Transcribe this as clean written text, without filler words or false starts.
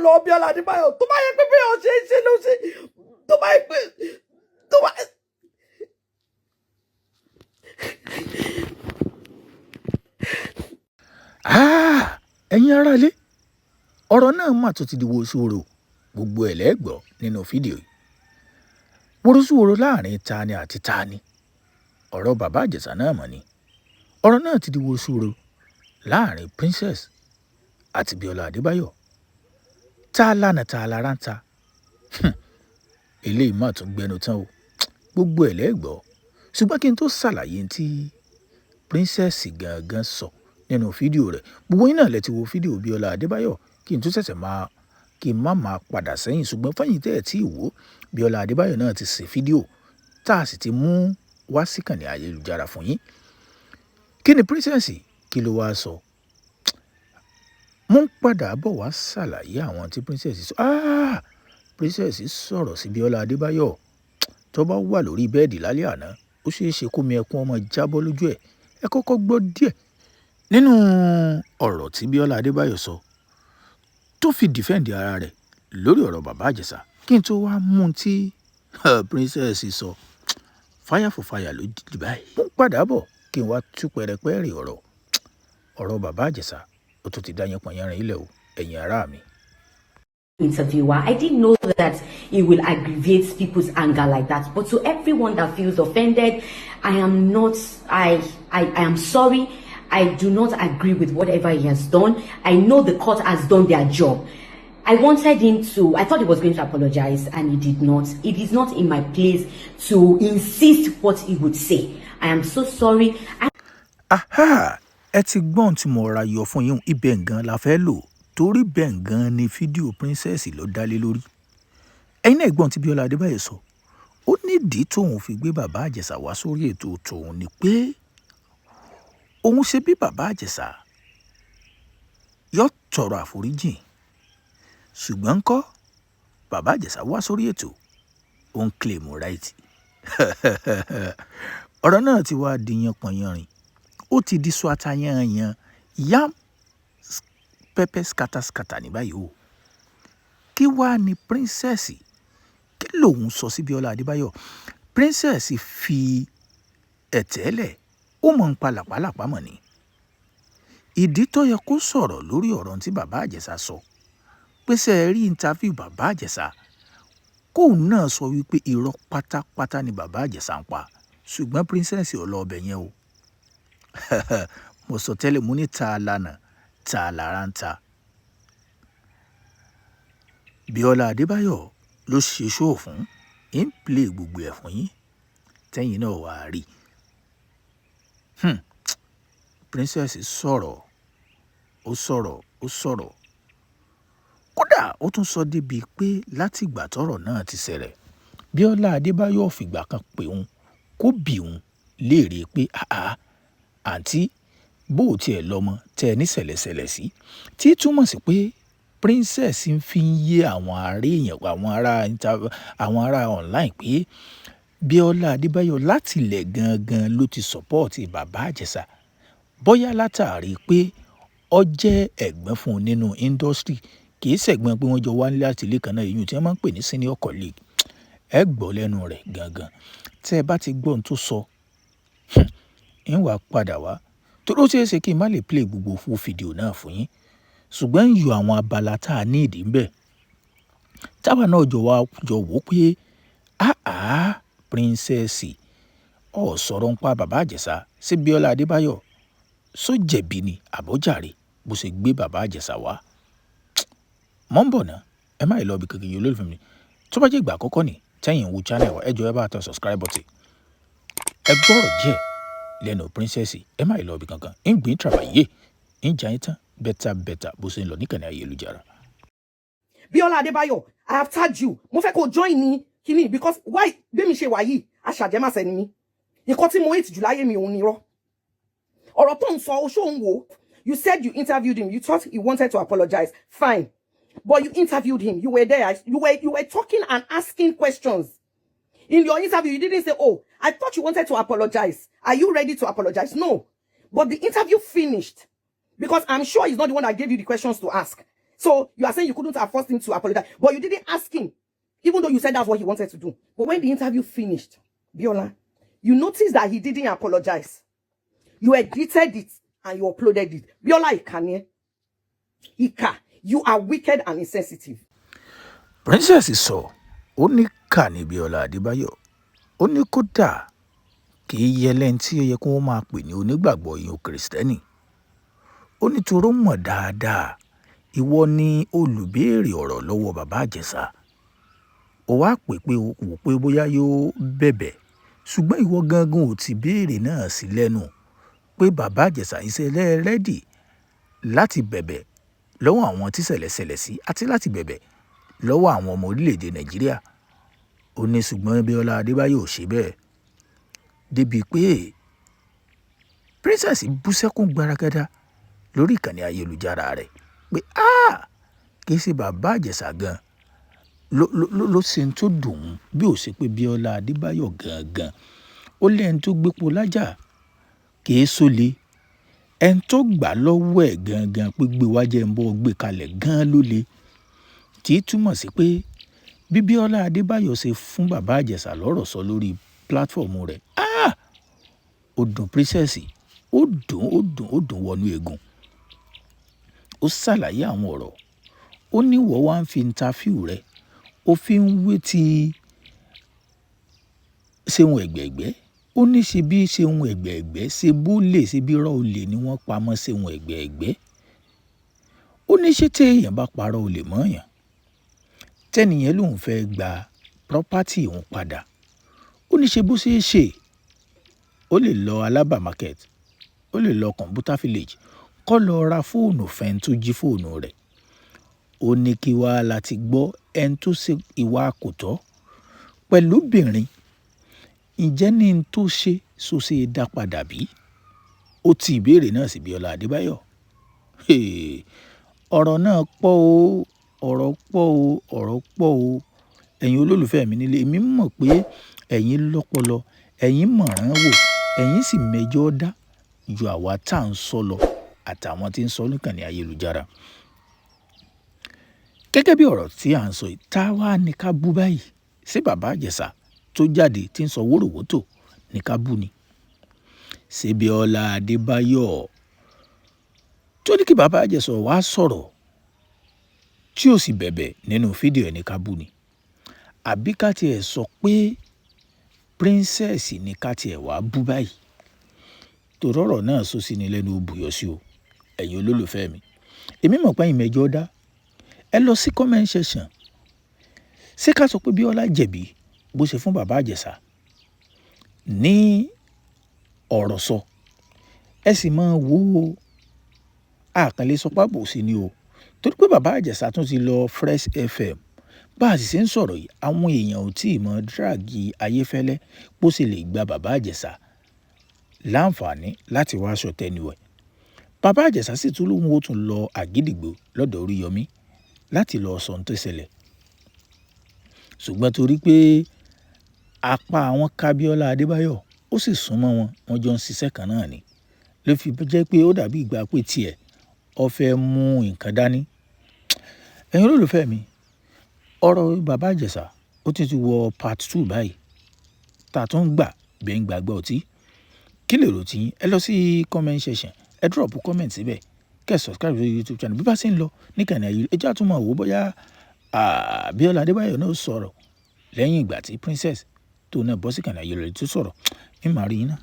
Lọ Bíọ́lá Adébáyọ̀, tó bá yẹ pé bí ọ ṣe ń ṣe ló ṣe, tó bá yẹ pé tó bá. Ah, ẹ̀yin aráalé, ọ̀rọ̀ náà mà tún ti di wosùwòrò. Gbogbo ẹ̀ lẹ́gbọ̀ọ́ nínú fídíò yìí. Wòròsùwòrò láàrin tani àti tani. Ọ̀rọ̀ Bàbá Ìjẹ̀ṣà náà mọ̀ ni. Ọ̀rọ̀ náà ti di wosùwòrò láàrin Princess àti Bíọ́lá Adébáyọ̀. Ta lánàá ta lára ń ta. Eléyìí mà tún gbẹnu tán o. Gbogbo ẹ̀ lẹ́gbọ̀ọ́. Ṣùgbọ́n kí n tó ṣàlàyé tí Princess gangan sọ nínú fídíò rẹ̀, gbogbo yín náà lẹ ti wo fídíò Bíọ́lá Adébáyọ̀, kí n tún ṣẹ̀ṣẹ̀ máa kí n má máa padà sẹ́yìn. Ṣùgbọ́n fẹ́yìn tẹ́ ẹ̀ tí ì wò, Bíọ́lá Adébáyọ̀ náà ti ṣe fídíò tá a sì ti mú wá síkànnì ayélujára fún yín. Kí ni Princess kí ló wáá sọ? Mo ń padà bọ̀ wá ṣàlàyé àwọn tí Princess sọ. Ah! Princess sọ̀rọ̀ sí Bíọ́lá Adébáyọ̀ tó bá wà lórí bẹ́ẹ̀dì lálẹ́ àná, ó ṣeé ṣe kó mi ẹkún ọmọ jábọ́ lójú ẹ̀. Ẹ kọ́kọ́ gbọ́ díẹ̀ nínú ọ̀rọ̀ tí Bíọ́lá Adébáyọ̀ sọ tó fi defend ara rẹ̀ lórí ọ̀rọ̀ Bàbá Ìjẹ̀ṣà, kí n tó wá mú un tí Princess sọ. Fire for fire ló dì báyìí. Mo ń padà bọ̀ kí n wá tú pẹrẹpẹrẹ ọ̀rọ̀. Ọ̀rọ̀ Bàbá Ìjẹ̀ṣà ó tún ti dá yánpọnyánrin ilẹ̀ o, ẹ̀yin ará mi. Interviewer. I didn't know that it will aggravate people's anger like that. But to everyone that feels offended, I am not, I am sorry. I do not agree with whatever he has done. I know the court has done their job. I wanted him to, I thought he was going to apologize and he did not. It is not in my place to insist what he would say. I am so sorry. I Aha! Ẹ ti gbọ́n tí mo ra yọ fún yín, ibẹ̀ gan la fẹ́ lò, torí bẹ́ẹ̀ gan ni fídíò Princess ló dá lé lórí. Ẹ̀yin náà gbọ́n tí Bíọ́lá Adébáyọ̀ sọ. Ó nídìí tóun fi gbé Bàbá Ìjẹ̀ṣà wá sórí ètò tòun ni pé òun ṣe bí Bàbá Ìjẹ̀ṣà yóò tọrọ àforíjìn, ṣùgbọ́n ńkọ́, Bàbá Ìjẹ̀ṣà wá sórí ètò, ó ń claim right. Ọ̀rọ̀ náà ti wá di yánpọnyánrin, ó ti di sọ ata yányan yam pepper scatter scatter ní báyìí o. Kí wàá ní Princess, kí lòun sọ sí Bíọ́lá Adébáyọ̀? Princess fi ẹ̀tẹ́ lẹ̀, ó mọ̀ ń pa làpálàpá mọ̀ ni. Ìdí tó yẹ kó sọ̀rọ̀ lórí ọ̀rọ̀ tí Bàbá Ìjẹ̀ṣà sọ pé ṣe é rí interview Bàbá Ìjẹ̀ṣà, kóun náà sọ wípé irọ́ pátápátá ni Bàbá Ìjẹ̀ṣà ń pa. Ṣùgbọ́n Princess ò lọ ọbẹ̀ yẹn o. Mo sọ tẹ́lẹ̀, mo ní ta lànà ta lára ń ta. Bíọ́lá Adébáyọ̀ ló ṣe show fún ń play gbogbo ẹ̀ fún yín, tẹ́yìn náà wàá rí. Princess sọ̀rọ̀, ó sọ̀rọ̀, ó sọ̀rọ̀. Kódà ó tún sọ débi pé látìgbà tọ́rọ̀ náà ti ṣẹlẹ̀, Bíọ́lá Adébáyọ̀ ò fìgbà kan pé òun kó bi òun léèrè pé, àá àǹtí, bó o tiẹ̀ lọ́mọ tẹ́ ẹ ní ṣẹ̀lẹ̀ṣẹ̀lẹ̀ sí, tí túmọ̀ sí pé Princess ń fi ń yé àwọn ará èèyàn, àwọn ará online pé Bíọ́lá Adébáyọ̀ láti ilẹ̀ gangan ló ti support Bàbá Ìjẹ̀ṣà, bóyá látàrí pé ó jẹ́ ẹ̀gbọ́n fún un nínú industry, kì í ṣẹ̀gbọ́n pé wọ́n jọ wá láti ilé kan náà, èyí tí wọ́n máa ń pè ní senior colleague. Ẹ gbọ́ lẹ́nu rẹ̀ gangan. Tẹ́ ẹ bá ti gbọ́ ohun tó sọ, ń wá padà wá, torí ó ṣeé ṣe kí n má lè play gbogbo full fídíò náà fún yín, ṣùgbọ́n ń yọ àwọn abala tá a ní ìdí ń bẹ̀ táwa náà jọ wá jọ wò ó pé, àá Princess ọ̀ sọ̀rọ̀ ń pa Bàbá Ìjẹ̀ṣà sí Bíọ́lá Adébáyọ̀, só jẹ̀bi ni àbọ̀jàre bó ṣe gbé Bàbá Ìjẹ̀ṣà wá? Mọ́ ń bọ̀ ná, ẹ má ì lọ ibi kankan yìí. Olólùfẹ́ mi, tó bá jẹ́ ìgbà àkọ́kọ́ ni tẹ́yìn ń wo channel wa, ẹ jọ̀ọ́, ẹ bá tẹ subscribe button. Ẹ gbọ́rọ̀ díẹ̀ lẹ́nu Princess. Ẹ má ì lọ ibi kankan, ń gbìn tàbáyé ń jà yín tán better better bó ṣe ń lọ níkànnì ayélujára. Bíọ́lá Adébáyọ̀, I have tagged you. Mo fẹ́ kó join ní kíní, because why? Bí mi ṣe wà yìí, aṣàjẹmàṣẹ ni mí. Nǹkan tí mo hate jù láyé mi òun ni irọ́. Ọ̀rọ̀ tó ń sọ, oṣó ń wò. You said you interviewed him. You thought he wanted to apologize. Fine, but you interviewed him. You were there. You were talking and asking questions in your interview. You didn't say, "Oh, I thought you wanted to apologize. Are you ready to apologize?" No, but the interview finished, because I'm sure he's not the one that gave you the questions to ask. So you are saying you couldn't have forced him to apologize, but you didn't ask him, even though you said that's what he wanted to do. But when the interview finished, Biola, you noticed that he didn't apologize. You edited it and you uploaded it. Biola, ìkà ni ẹ́. Ìkà, you are wicked and insensitive. Princess sọ, ó ní ìkà ní Bíọ́lá Adébáyò. Ó ní kódà kì í yẹ lẹ́ni tí ó yẹ kí wọ́n máa pè ní onígbàgbọ́ ìyẹn Kristẹni. Ó ní toró mọ̀ dáadáa, ìwọ ni olùbéèrè ọ̀rọ̀ lọ́wọ́ Bàbá Ìjẹ̀ṣà. Ó wáá pè pé ó wò pé bóyá yóò bẹ̀bẹ̀, ṣùgbọ́n ìwọ gangan ò tí béèrè náà sí lẹ́nu pé Bàbá Ìjẹ̀ṣà ìṣẹ̀lẹ̀ ready láti bẹ̀bẹ̀ lọ́wọ́ àwọn tíṣẹ̀lẹ̀ ṣẹlẹ̀ sí àti láti bẹ̀bẹ̀ lọ́wọ́ àwọn ọmọ orílẹ̀-èdè Nàìjíríà. Ó ní ṣùgbọ́n Bíọ́lá Adébáyò ò ṣe bẹ́ẹ̀. Débi pé Princess bú sẹ́kún gbaragada lórí ìkànnì ayélujára rẹ̀ pé, "Ah! Kì í ṣe Bàbá Ìjẹ̀ṣà gan ló ló ló ṣe ń tó dùn ún bí ó ṣe pé Bíọ́lá Adébáyò gangan." Ó lẹ́ni tó gbépo lájà kì í sólè. Ẹni tó gbà lọ́wọ́ ẹ̀ gangan pé gbé wá jẹ́ ń bọ́ gbé kalẹ̀ gan ló le. Tí í túmọ̀ sí pé bí Bíọ́lá Adébáyò ṣe fún Bàbá Ìjẹ̀ṣà lọ́rọ̀ sọ lórí platform rẹ̀, ah! Ó dùn Princess, ó dùn, ó dùn, ó dùn wọnú eegun. Ó ṣàlàyé àwọn ọ̀rọ̀. Ó ní ìwọ wá ń fi interview rẹ̀, ó fi ń wé tí Ṣeun Ẹ̀gbẹ̀ẹ̀gbẹ́. Ó ní ṣe bí Ṣeun Ẹ̀gbẹ̀ẹ̀gbẹ́ ṣe bó lè ṣe bí irọ́ olè ni wọ́n pa mọ́ Ṣeun Ẹ̀gbẹ̀ẹ̀gbẹ́. Ó ní ṣé tí èèyàn bá parọ́ olè mọ́ èèyàn, tẹ́ni yẹn lòun fẹ́ gba property òun padà. Ó ní ṣe bó ṣe é ṣe. Ó lè lọ Alaba Market, ó lè lọ Computer Village kó lọ ra fóònù fẹ́ni tó jí fóònù rẹ̀. Ó ní kí wá láti gbọ́ ẹni tó ṣe ìwà kò tọ́ pẹ̀lú obìnrin. Ǹjẹ́ ní n tó ṣe, ṣó ṣe é dá padà bí? Ó ti ìbéèrè náà sí Bíọ́lá Adébáyò. Ọ̀rọ̀ náà pọ̀ o, ọ̀rọ̀ pọ̀ o, ọ̀rọ̀ pọ̀ o. Ẹ̀yin olólùfẹ́ mi nílé, èmi mọ̀ pé ẹ̀yin lọ́pọlọ, ẹ̀yin mọ̀ràn wò, ẹ̀yin sì mẹjọ dá ju àwa tá ń sọ lọ àtàwọn tí ń sọ níkànnì ayélujára. Gẹ́gẹ́ bí ọ̀rọ̀ tí à ń sọ yìí, tá wá ní ká bú báyìí? Ṣé Bàbá Ìjẹ̀ṣà tó jáde tí ń sọ wóróworótò ní ká bú ni? Ṣé Bíọ́lá Adébáyò tó ní kí Bàbá Ìjẹ̀ṣà wá sọ̀rọ̀ tí ó sì bẹ̀bẹ̀ nínú fídíò ẹ̀ ní ká bú ni? Àbí ká tí ẹ sọ pé Princess ní ká tí ẹ wá bú báyìí? Torí ọ̀rọ̀ náà sọ sí ni lẹ́nu, ó buyọ̀ sí o. Ẹ̀yin olólùfẹ́ mi, èmi mọ̀ pé ẹ̀yin mẹjọ dá. Ẹ lọ sí comment section. Ṣé ká sọ pé Bíọ́lá jẹ̀bi bó ṣe fún Bàbá Ìjẹ̀ṣà ní ọ̀rọ̀ sọ? Ẹ sì máa wo àkànlé sọ pé àbòsí ni o. Torí pé Bàbá Ìjẹ̀ṣà tún ti lọ Fresh FM. Bá a sì ṣe ń sọ̀rọ̀ yìí, àwọn èèyàn ò tí ì mọ̀ drag Ayéfẹ́lẹ́ bó ṣe lè gba Bàbá Ìjẹ̀ṣà láǹfààní láti wá sọ tẹnu ẹ̀. Bàbá Ìjẹ̀ṣà sì tún lóun ó tún lọ Àgídìgbò lọ́dọ̀ Oríyọmí láti lọ sọ ohun tó ṣẹlẹ̀. Ṣùgbọ́n torí pé apá àwọn ká Bíọ́lá Adébáyò, ó sì sún mọ́ wọn, wọ́n jọ ń ṣiṣẹ́ kan náà ni. Ló fi jẹ́ pé ó dàbí ìgbà pé tiẹ̀ ó fẹ́ mú nǹkan dání. Ẹ̀yin olólùfẹ́ mi, ọ̀rọ̀ Bàbá Ìjẹ̀ṣà ó ti wọ part two báyìí. Tá tún gbà bí ń gbàgbọ́ ọtí. Kí lèrò tí yín? Ẹ lọ sí comment section, ẹ drop comment síbẹ̀, kẹ́ ẹ subscribe lórí YouTube channel. Bí bá ṣe ń lọ níkànnì ayélujára, ẹ jẹ́ á tún máa wò bóyá Bíọ́lá Adébáyò náà ó sọ̀rọ̀ lẹ́yìn ìgbà tí Princess tó náà bọ́ sí ìkànnì ayélujára tó sọ̀rọ̀. Ń máa rí yín náà.